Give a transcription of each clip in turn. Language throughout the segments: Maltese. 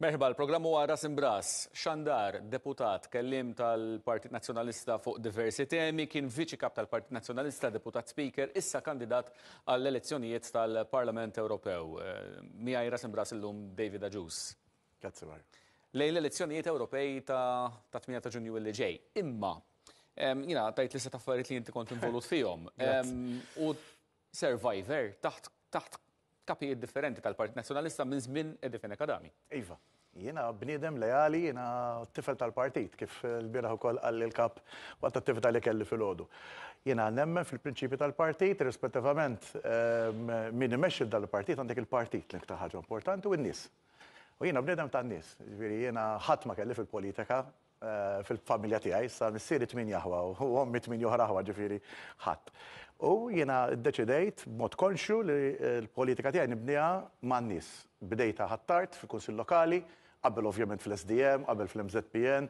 Merħba, l-programm huwa Ras Imbras. Xandar, deputat, kelliem tal-Partit Nazzjonalista fuq diversi temi, kien viċi kap tal-Partit Nazzjonalista, deputat speaker, issa kandidat għall-elezzjonijiet tal-Parlament Ewropew. Miegħi Ras Imbras illum David Agius. Grazzi Mario. Lejn l-elezzjonijiet Ewropej ta' 8 ta' Ġunju li ġej. Imma, jiena tajt lista ta' affarijiet li inti kont involut fihom. U survivor taħt taħt kapijiet differenti tal-Partit Nazzjonalista minn żmien Eddie Fenech Adami. Iva. Jiena bniedem leali, jiena tifel tal-partit, kif l-bieraħ ukoll qalli l-kap waqt attività li kelli filgħodu. Jiena nemmen fil-prinċipji tal-partit, irrispettivament min imexxi f'dan il-partit, għandek il-partit l-iktar ħaġa importanti u n-nies. U jiena bniedem tan-nies, jiġifieri jiena ħadd ma kelli fil-politika fil-familja tiegħi, issa missieri tmienja aħwa u ommi tmienja oħra aħwa, ġifieri ħadd. U jiena ddeċidejt b'mod konxju li l-politika tiegħi nibniha man-nies. Bdejtha Ħ'Attard fil-Kunsill Lokali, qabel ovvjament fl-SDM, qabel fl-MŻPN,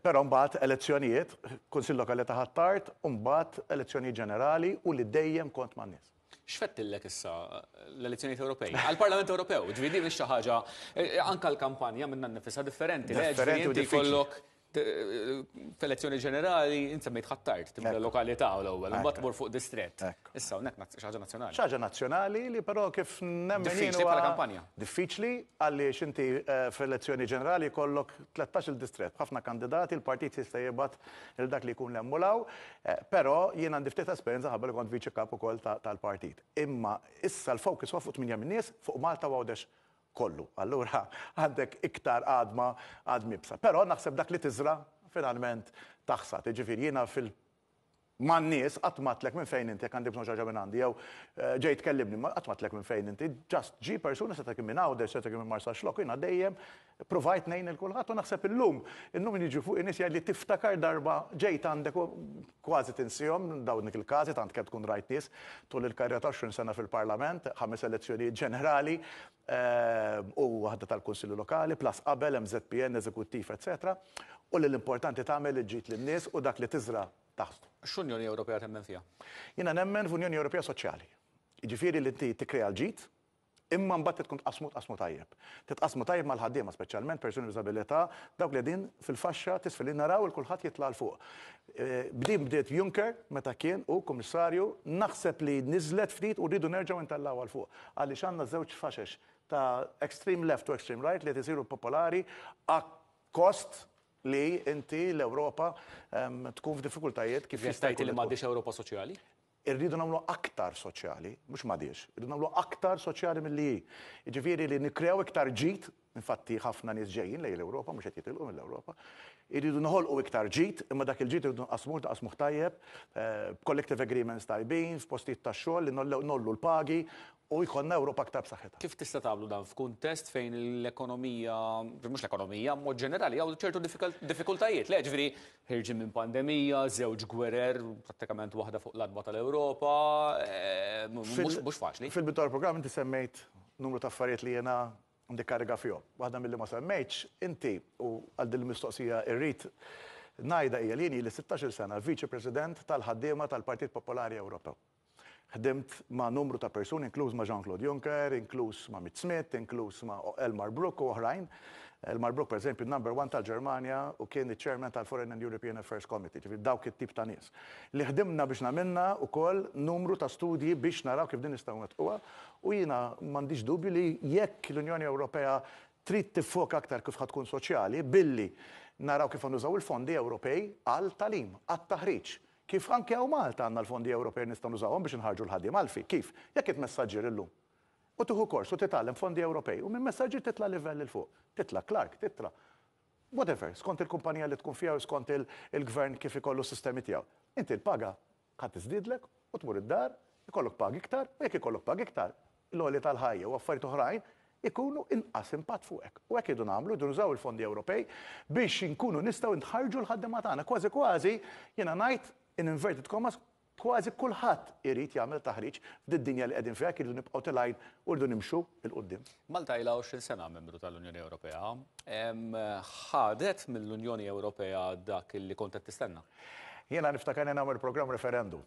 però mbagħad elezzjonijiet, Kunsill Lokali ta' Ħ'Attard u mbagħad elezzjonijiet ġenerali u li dejjem kont man-nies. X'fettillek issa l-elezzjonijiet Ewropej? Għall-Parlament Ewropew, ġifieri din mhix xi ħaġa anke l-kampanja minnha nnifisha differenti. Differenti u diffiċli. Jkollok f'elezzjoni ġenerali, int semmejt Ħ'Attard, tibda lokalità l-ewwel, imbagħad tmur fuq distrett. Issa hawnhekk xi ħaġa nazzjonali. Xi ħaġa nazzjonali li però kif nemmen jien. Diffiċli bħala kampanja. Diffiċli għaliex inti f'elezzjoni ġenerali jkollok 13-il distrett, b'ħafna kandidati, il-partit jista' jibgħat lil dak li jkun 'l hemm u 'l hawn. Però jien għandi ftit esperjenza ħabba li kont viċi kap ukoll tal-partit. Imma issa l-focus huwa fuq 8 min-nies, fuq Malta u Għawdex kollu. Allura għandek iktar għadma għadma iebsa. Però naħseb dak li tiżra' finalment taħsad. Jiġifieri jiena fil man-nies qatt m'għedtlek minn fejn inti jekk għandi bżonn xi ħaġa minn għandi jew ġej tkellimni qatt m'għedtlek minn fejn inti. Just ġie persuna seta' kien minn Għawdex, seta' kien minn Marsaxlokk, jiena dejjem Ppruvajt ngħin lil kulħadd u naħseb illum, illum min jiġi fuqi nies jgħidli tiftakar darba ġejt għandek u kważi tinsihom dawn il-każi tant kemm tkun rajt nies tul il-karriera ta' 20 sena fil-Parlament, ħames elezzjonijiet ġenerali u waħda tal-Kunsilli Lokali, plus qabel MŻPN, Eżekuttiv, etcetera. U li l-importanti tagħmel il-ġid lin-nies u dak li tiżra' taħsdu. X'Unjoni Ewropea temmen fiha? Jiena nemmen f'Unjoni Ewropea soċjali. Jiġifieri li inti tikkrea l-ġid, Imma mbagħad trid tkun tqassmu tqassmu tajjeb. Titqassmu tajjeb mal-ħaddiema speċjalment persuni b'diżabilità, dawk li qegħdin fil-faxxa t'isfel li naraw 'il kulħadd jitla' 'l fuq. B'din bdiet Juncker meta kien hu Kummissarju, naħseb li niżlet ftit u rridu nerġgħu ntellgħuha 'l fuq għaliex għandna żewġ faxex ta' extreme left u extreme right li qed isiru popolari akkost li inti l-Ewropa tkun f'diffikultajiet kif jista' jkun. Tgħid li m'għadhiex Ewropa soċjali? Irridu nagħmluha aktar soċjali, mhux m'għadhiex, irridu nagħmluha aktar soċjali milli hi. Jiġifieri li nikkreaw iktar ġid, infatti ħafna nies ġejjin lejn l-Ewropa, mhux qed jitilqu mill-Ewropa. Irridu noħolqu iktar ġid, imma dak il-ġid irridu nqassmuh, nqassmuh tajjeb, b'collective agreements tajbin, f'postijiet tax-xogħol li ngħollu l-pagi u jkollna Ewropa aktar b'saħħitha. Kif tista' tagħmlu dan f'kuntest fejn l-ekonomija, mhux l-ekonomija, mod ġenerali hawn ċertu diffikultajiet, le ġifieri ħirġin minn pandemija, żewġ gwerer prattikament waħda fuq l-adba tal-Ewropa, mhux faċli. Fil-bidu tal-programm inti semmejt numru ta' affarijiet li jiena għandi kariga fihom. Waħda milli ma semmejtx inti u għal din il-mistoqsija rrid ngħidha hija li jien ili 16-il sena Viċi President tal-ħaddiema tal-Partit Popolari Ewropew. Ħdimt ma' numru ta' persuni, inkluż ma' Jean-Claude Juncker, inkluż ma' Mitch Smith, inkluż ma' Elmar Brok u oħrajn. Elmar Brok, pereżempju, number one tal-Ġermanja u kien iċ-chairman tal-Foreign and European Affairs Committee, ġifieri dawk it-tip ta' nies. Li ħdimna biex għamilna wkoll numru ta' studji biex naraw kif din nistgħu nwettquha u jiena m'għandix dubju li jekk l-Unjoni Ewropea trid tiffoka aktar kif ħa tkun soċjali billi naraw kif ħa nużaw il-fondi Ewropej għal tagħlim, għat-taħriġ. Kif anke hawn Malta għandna l-fondi Ewropej li nistgħu nużawhom biex inħarrġu l-ħaddiema. Għalfejn? Kif? Jekk int messaġġier illum u tieħu kors u titgħallem fondi Ewropej u minn messaġġier titla' livell 'il fuq, titla' clerk, titla' whatever, skont il-kumpanija li tkun fiha u skont il-gvern kif ikollu s-sistemi tiegħu. Inti l-paga ħa tiżdiedlek u tmur id-dar, ikollok pagi iktar u jekk ikollok pagi iktar, l-għoli tal-ħajja u affarijiet oħrajn ikunu inqas impatt fuqek. U hekk irridu nagħmlu, irridu nużaw il-fondi Ewropej biex inkunu nistgħu nħarrġu l-ħaddiema tagħna. Kważi kważi, jiena ngħid, in inverted commas, kważi kulħadd irid jagħmel taħriġ f'did-dinja li qegħdin fiha jekk irridu nibqgħu tilgħin u rridu nimxu 'l quddiem. Malta ilha 20 sena membru tal-Unjoni Ewropea. Ħadet mill-Unjoni Ewropea dak li kont qed tistenna? Jiena niftakar li nagħmel programm referendum.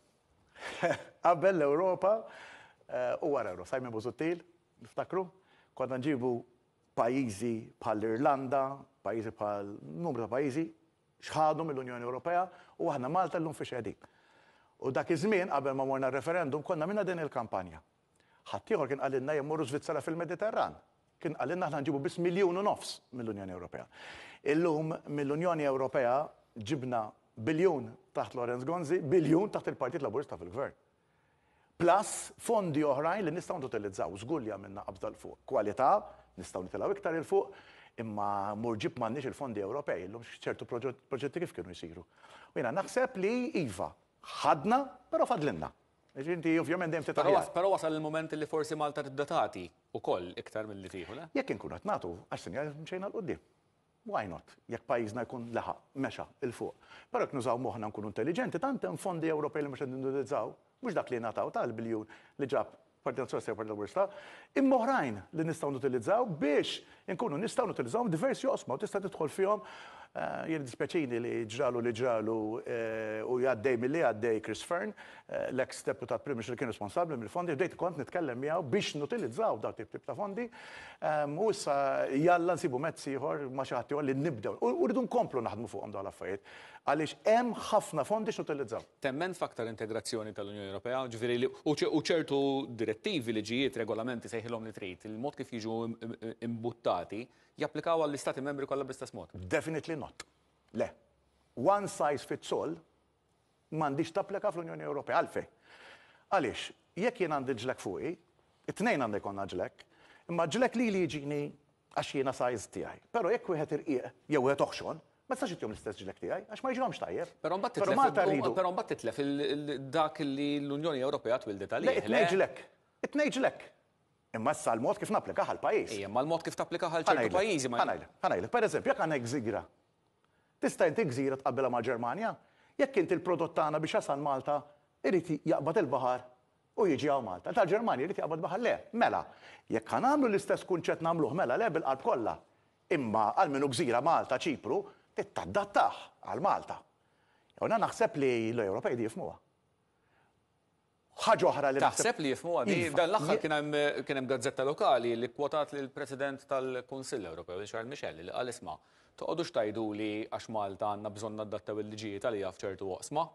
Qabel l-Ewropa u wara l-Ewropa. Simon Busuttil, niftakru, konna nġibu pajjiżi bħall-Irlanda, pajjiżi bħal numru ta' pajjiżi x'ħadu mill-Unjoni Ewropea u aħna Malta llum fiex qegħdin. U dak iż-żmien qabel ma morna r-referendum konna għamilna din il-kampanja. Ħaddieħor kien qalilna jemmorru Svizzera fil-Mediterran. Kien qalilna aħna nġibu biss 1.5 miljun mill-Unjoni Ewropea. Illum mill-Unjoni Ewropea ġibna biljun taħt Lawrence Gonzi, biljun taħt il-Partit Laburista fil-Gvern. Plus fondi oħrajn li nistgħu nutilizzaw. Żgur li għamilna qabża 'l fuq. Kwalità, nistgħu nitilgħu iktar 'il fuq, imma mur ġib m'għandniex il-fondi Ewropej illum ċertu proġetti kif kienu jsiru. U jiena naħseb li iva, ħadna, però fadlilna. Inti ovvjament dejjem trid aħjar. Però wasal il-mument li forsi Malta tibda tagħti wkoll iktar milli tieħu, le? Jekk inkunu qed nagħtu, għax sinjal mxejna 'l quddiem. Why not? Jekk pajjiżna jkun laħaq, mexa 'l fuq. Però jekk nużaw moħħna nkunu intelliġenti, tant hemm fondi Ewropej li mhux qed nutilizzaw, mhux dak li ngħataw tal-biljun li ġab Partit Nazzjonalista jew Partit Laburista, imma oħrajn li nistgħu nutilizzaw biex inkunu nistgħu nutilizzawhom f'diversi oqsma u tista' tidħol fihom. Jien jiddispjaċini li ġralu li ġralu u għaddej milli għaddej Chris Fearne, l-eks Deputat Prim Ministru li kien responsabbli mill-fondi, bdejt kont nitkellem miegħu biex nutilizzaw dawn tip ta' fondi. U issa jalla nsibu mezz ieħor ma' xi ħadd ieħor li nibdew. U rridu nkomplu naħdmu fuqhom dawn l-affarijiet għaliex hemm ħafna fondi x'nutilizzaw. Temmen f'aktar integrazzjoni tal-Unjoni Ewropea, ġifieri li u ċertu direttivi, liġijiet, regolamenti sejħilhom li trid, il-mod kif jiġu imbuttati japplikaw għall-istati membri kollha bl-istess mod? Definitely not. Le. One size fits all m'għandhiex tapplika fl-Unjoni Ewropea. Għalfejn? Għaliex, jekk jien għandi ġlekk fuqi, it-tnejn għandna jkollna ġlekk, imma ġlekk lili jiġini għax jiena size tiegħi. Però jekk wieħed irqiq jew wieħed oħxon, ma tistax ittihom l-istess ġlekk tiegħi għax ma jiġilhomx tajjeb. Però mbagħad titlef Malta rridu. Però mbagħad titlef dak li l-Unjoni Ewropea twildet għalih. Le, it-tnejn ġlekk. It-tnejn ġlekk. Imma issa l-mod kif napplikah għall-pajjiż. Ejja, imma l-mod kif tapplikah għal ċertu pajjiżi ma. Ħa ngħidlek, ħa ngħidlek. Per eżempju, jekk għandek gżira, tista' inti gżira tqabbilha mal-Ġermanja? Jekk inti l-prodott tagħna biex jasal Malta irid jaqbad il-baħar u jiġi hawn Malta. Tal-Ġermanja jrid jaqbad baħar? Le. Mela, jekk ħa nagħmlu l-istess kunċett nagħmluh mela le bil-qalb kollha. Imma għal min hu gżira Malta, Ċipru, trid tadattah għal Malta. Jiena naħseb li l-Ewropej di jifhmuha. Ħaġa oħra li naħseb. Taħseb li jifhmuha di? Iva. Dan l-aħħar kien hemm kien hemm gazzetta lokali li kkwotat lill-President tal-Kunsill Ewropew, lil Charles Michel, li qal isma' toqgħodux tgħiduli għax Malta għandna bżonn nadattaw il-liġijiet għaliha f'ċertu oqsma.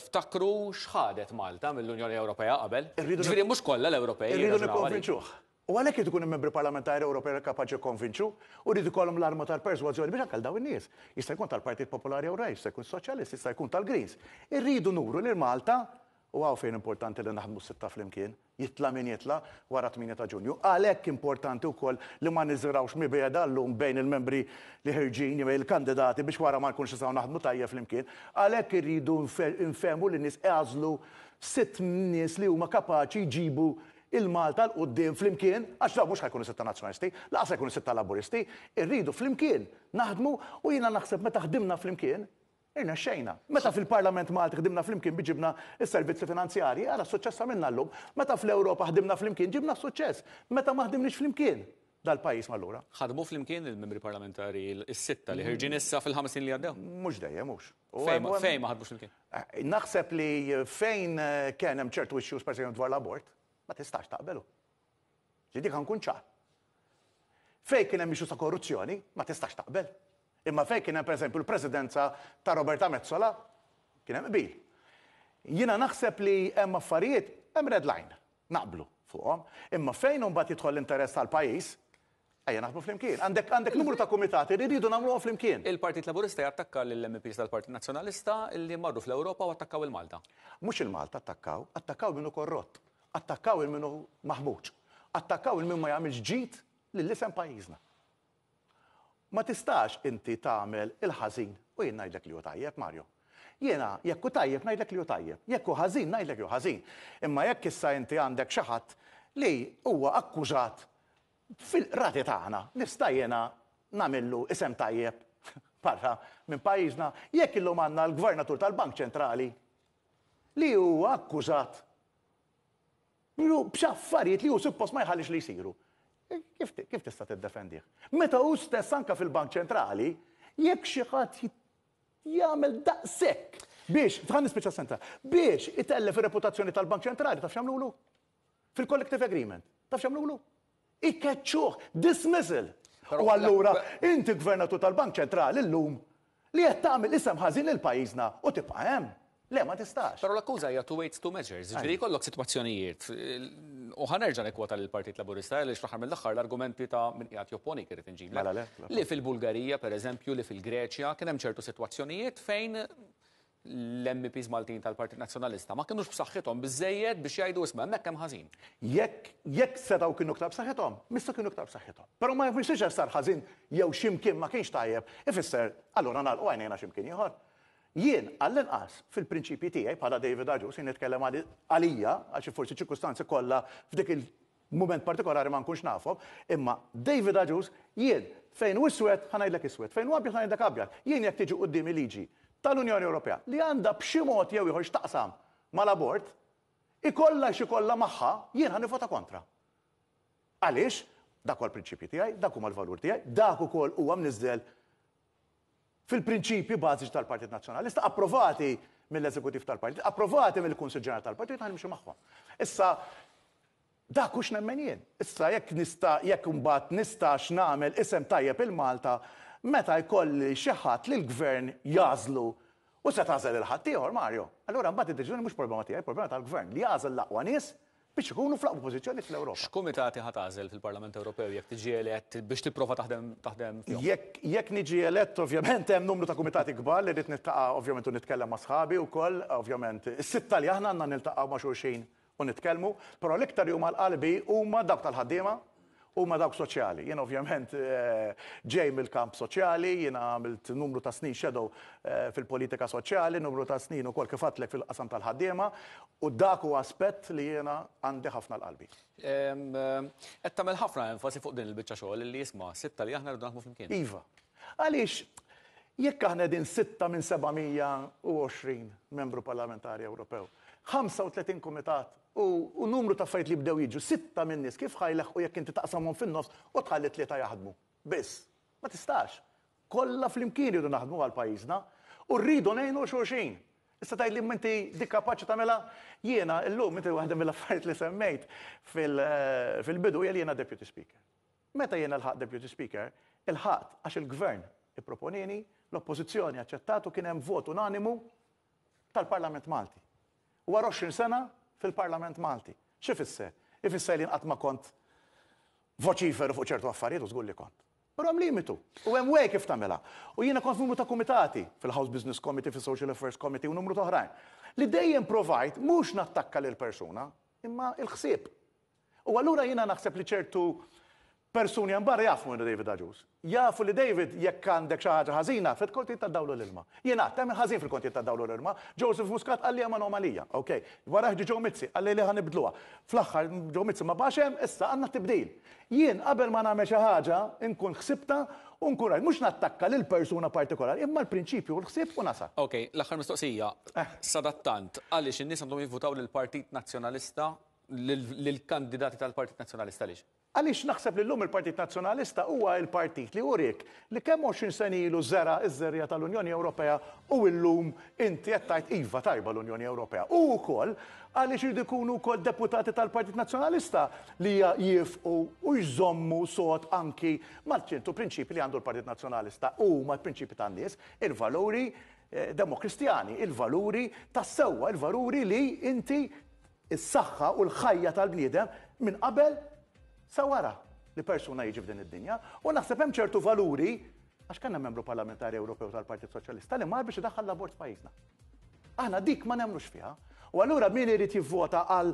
Ftakru x'ħadet Malta mill-Unjoni Ewropea qabel. Ġifieri mhux kollha l-Ewropej Irridu jirraġunaw għalik. nikkonvinċuh. U għalhekk irid ikun hemm membri parlamentari Ewropej li kapaċi jikkonvinċu u jrid ikollhom l-arma tal-persważjoni biex anke għal dawn in-nies. Jista' jkun tal-Partit Popolari Ewropej, jista' jkun Soċjalist, jista' jkun tal-Greens. Irridu nuru lil Malta, u hawn fejn importanti li naħdmu s-sitta flimkien, jitla' min jitla' wara t-tmienja ta' Ġunju. Għalhekk importanti wkoll li ma niżirgħux mibegħda llum bejn il-membri li ħirġin jew il-kandidati biex wara ma nkunx nistgħu naħdmu tajjeb flimkien. Għalhekk irridu nfehmu lin-nies għażlu sitt nies li huma kapaċi jġibu il-Malta 'l quddiem flimkien, għax dawn mhux ħa jkunu sitta Nazzjonalisti, lanqas ħa jkunu sitta Laburisti, irridu flimkien naħdmu u jiena naħseb meta ħdimna flimkien, irnexxejna. Meta fil-Parlament Malti ħdimna flimkien biex ġibna s-servizzi finanzjarji, ara s-suċċess għamilna llum. Meta fl-Ewropa ħdimna flimkien ġibna s-suċċess. Meta ma ħdimniex flimkien, dal-pajjiż mar lura. Ħadmu flimkien il-membri parlamentari s-sitta li ħirġin issa fil-ħames snin li għaddew? Mhux dejjem, hux. Fejn ma ħadmux flimkien? Naħseb li fejn kien hemm ċertu issues pereżempju dwar l-abort, ma tistax taqbelu. Ġi dik nkun ċar. Fejn kien hemm issues ta' korruzzjoni, ma tistax taqbel. Imma fejn kien hemm pereżempju l-presidenza ta' Roberta Metsola, kien hemm qbil. Jiena naħseb li hemm affarijiet, hemm red line, naqblu fuqhom. Imma fejn imbagħad jidħol l-interess tal-pajjiż, ejja naħdmu flimkien. Għandek għandek numru ta' kumitati li rridu nagħmluhom flimkien. Il-Partit Laburista jattakka lill-MEPs tal-Partit Nazzjonalista li marru fl-Ewropa u attakkaw il-Malta. Mhux il-Malta attakkaw, attakkaw min hu korrott, attakkaw il min hu maħmuġ, attakkaw il min ma jagħmilx ġid lill-isem pajjiżna. Ma tistax inti tagħmel il-ħażin u jien ngħidlek li hu tajjeb, Mario. Jiena jekk hu tajjeb ngħidlek li hu tajjeb, jekk hu ħażin ngħidlek li hu ħażin. Imma jekk issa inti għandek xi ħadd li huwa akkużat fil-qrati tagħna, nista' jiena nagħmillu isem tajjeb barra minn pajjiżna jekk illum għandna l-Gvernatur tal-Bank Ċentrali li huwa akkużat b'x'affarijiet li hu suppost ma jħallix li jsiru. Kif, kif tista' tiddefendih? Meta hu stess anka fil-Bank Ċentrali, jekk xi ħadd jagħmel daqshekk biex, ħa nispiċċa senta, biex itellef ir-reputazzjoni tal-Bank Ċentrali, taf x'jagħmlulu? Fil-collective agreement, taf x'jagħmlulu? Ikeċċuh, dismissal. U allura inti gvernatur tal-Bank Ċentrali llum li qed tagħmel isem ħażin lil pajjiżna u tibqa' hemm. Le, ma tistax. Però l-akkuża hija two weights, two measures. Ġifieri jkollok sitwazzjonijiet, u ħa nerġa' nikkwota lill-Partit Laburista għaliex fl-aħħar mill-aħħar l-argumenti ta' min qiegħed jopponik irid inġiblek. Mela le. Li fil-Bulgarija, pereżempju, li fil-Greċja kien hemm ċertu sitwazzjonijiet fejn l-MEPs Maltin tal-Partit Nazzjonalista ma kinux b'saħħithom biżżejjed biex jgħidu isma' hemmhekk hemm ħażin. Jekk jekk setgħu kienu iktar b'saħħithom, missu kienu iktar b'saħħithom. Però ma jfissirx għax sar ħażin jew xi mkien ma kienx tajjeb, ifisser allura nagħlqu għajnejna xi mkien ieħor. Jien, għall-inqas, fil-prinċipji tiegħi bħala David Agius, jien nitkellem għalija, għax forsi ċirkustanzi kollha f'dik il-mument partikolari ma nkunx nafhom, imma David Agius, jien fejn hu iswed ħa ngħidlek iswed, fejn hu abjad ħa ngħidlek abjad. Jien jekk tiġi quddiemi liġi tal-Unjoni Ewropea li għandha b'xi mod jew ieħor x'taqsam mal-abort, ikollha x'ikollha magħha, jien ħa nivvota kontra. Għaliex? Dak huwa l-prinċipji tiegħi, dak huma l-valur tiegħi, dak ukoll huwa mniżżel fil-prinċipji bażiċi tal-Partit Nazzjonalista, approvati mill-Eżekutiv tal-Partit, approvati mill-Kunsill Ġenerali tal-Partit, ħa nimxu magħhom. Issa, dak hux nemmen jien. Issa jekk nista' jekk imbagħad nistax nagħmel isem tajjeb il Malta meta jkolli xi ħadd li l-gvern jagħżlu u se tagħżel il ħaddieħor, Mario. Allura mbagħad id-deċiżjoni mhux problema tiegħi, problema tal-gvern li jagħżel l-aqwa nies biex ikunu fl-aqwa pożizzjoni fl-Ewropa. X'kumitati ħa tagħżel fil-Parlament Ewropew jekk tiġi elett biex tipprova taħdem taħdem fihom? Jekk jekk niġi elett ovvjament hemm numru ta' kumitati kbar li rrid niltaqa' ovvjament u nitkellem ma' sħabi wkoll, ovvjament is-sitta li aħna għandna niltaqgħu ma' xulxin u nitkellmu, però l-iktar li huma għal qalbi huma dawk tal-ħaddiema huma dawk soċjali. Jien ovvjament ġej mill-kamp soċjali, jiena għamilt numru ta' snin shadow fil-politika soċjali, numru ta' snin ukoll kif għedtlek fil-qasam tal-ħaddiema u dak huwa aspett li jiena għandi ħafna l-qalbi. Qed tagħmel ħafna enfasi fuq din il-biċċa xogħol li isma' sitta li aħna rridu naħdmu flimkien. Iva. Għaliex jekk aħna qegħdin sitta minn 720 membru parlamentari Ewropew, 35 kumitat U numru ta' affarijiet li jibdew jiġu, sitta min-nies kif ħa jleħħqu jekk inti taqsamhom fin-nofs u tħalli tlieta jaħdmu biss? Ma tistax. Kollha flimkien irridu naħdmu għal pajjiżna u rridu ngħinu 'l xulxin. Issa tgħidli imma inti dik kapaċi tagħmilha? Jiena llum, inti waħda mill-affarijiet li semmejt fil-bidu hija li jiena Deputy Speaker. Meta jiena lħaqt Deputy Speaker, ilħaqt għax il-Gvern ipproponieni, l-Oppożizzjoni aċċettat u kien hemm vot unanimu tal-Parlament Malti. Wara 20 sena fil-Parlament Malti. X'ifisser? Ifisser li jien qatt ma kont voċiferu fuq ċertu affarijiet u żgur li kont. Però hemm limitu u hemm way kif tagħmilha. U jiena kont f'numru ta' kumitati, fil-House Business Committee, fis-Social Affairs Committee u numru ta' oħrajn, li dejjem provajt mhux nattakka lill-persuna, imma l-ħsieb. U allura jiena naħseb li ċertu persuni hemm barra jafu min hu David Agius. Jafu li David jekk għandek xi ħaġa ħażina fil-kontijiet tad-dawl u l-ilma. Jien għedt hemm il-ħażin fil-kontijiet tad-dawl u l-ilma. Joseph Muscat qalli hemm anomalija. Ok. Wara ġie Joe Mizzi qalli li ħa nibdluha. Fl-aħħar Joe Mizzi ma baqax hemm, issa għandna tibdil. Jien qabel ma nagħmel xi ħaġa nkun ħsibtha u nkun rajt. Mhux nattakka lil persuna partikolari imma l-prinċipju u l-ħsieb u nasal. Ok, l-aħħar mistoqsija. Sadattant, għaliex in-nies għandhom jivvutaw lill-Partit Nazzjonalista lill-kandidati tal-Partit Nazzjonalista għaliex? Għaliex naħseb li llum il-Partit Nazzjonalista huwa l-partit li uriek li kemm 20 sena ilu żera' ż-żerriegħa tal-Unjoni Ewropea u llum inti qed tgħid iva tajba l-Unjoni Ewropea. U wkoll għaliex iridu jkunu wkoll deputati tal-Partit Nazzjonalista li jiefqu u jżommu sod anki mal-ċertu prinċipji li għandu l-Partit Nazzjonalista u huma l-prinċipji tan-nies, il-valuri demokristjani, il-valuri tas-sewwa, il-valuri li inti is-saħħa u l-ħajja tal-bniedem minn qabel sa wara li persuna jiġi f'din id-dinja. U naħseb hemm ċertu valuri għax kellna membru parlamentari Ewropew tal-Partit Soċjalista li mar biex idaħħal l-abort f'pajjiżna. Aħna dik ma nemmnux fiha. U allura min irid jivvota għal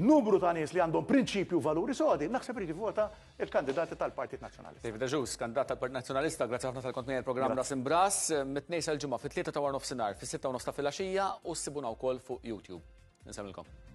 numru ta' nies li għandhom prinċipju u valuri sodi, naħseb irid jivvota il-kandidati tal-Partit Nazzjonalista. David Agius, kandidat tal-Partit Nazzjonalista, grazzi ħafna tal-kont miegħi l-programm Ras Imbras, mit-tnejn sal-Ġimgħa fit-tlieta ta' waranofsinhar, fis-sitta u nofs ta' filgħaxija u ssibuna wkoll fuq YouTube. Insellmilkom.